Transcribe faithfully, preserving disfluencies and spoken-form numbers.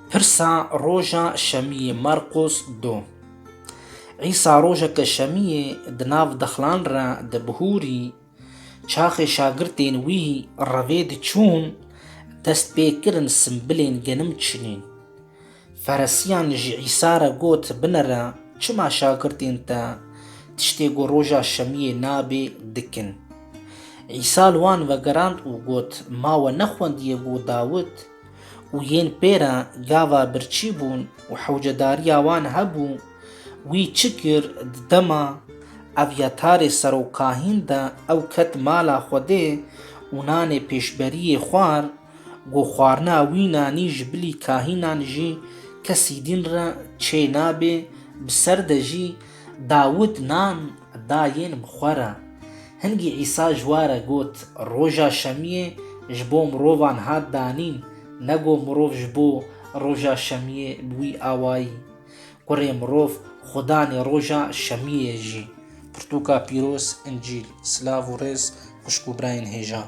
Pirsa roja şemiyê, Marqos du. Îsa rojeke şemiyê di nav dexlan re di bihûrî, çaxê şagirtên wî revê diçûn, dest pê kirin simbilên genim çinîn. Feresiyan ji Îsa re got, Binere, çima şagirtên te tiştê ku roja şemiyê nabê dikin? Îsa li wan vegerand û got, Ma we nexwendiye ku Dawid û yên pê re gava birçî bûn û hewcedariya wan hebû? Wî çi kir? Di dema Evyatarê serokahîn de ew ket mala Xwedê û nanê pêşberiyê xwar, ku xwarina wî nanî ji bilî kahînan jî kesî dîn re çê nabe, bi ser de jî Dawid nan da yên bi xwe re. Hingî Îsa ji wa re got, Roja şemiyê ji bo mirovan hat danîn, ne ku mirov ji bo roja şemiyê bi wî awayî. Kurê mirov Xudanê roja şemiyê jî. Pirtûka pîroz, Încîl. Silav û rêz, xwişk û birayên hêja.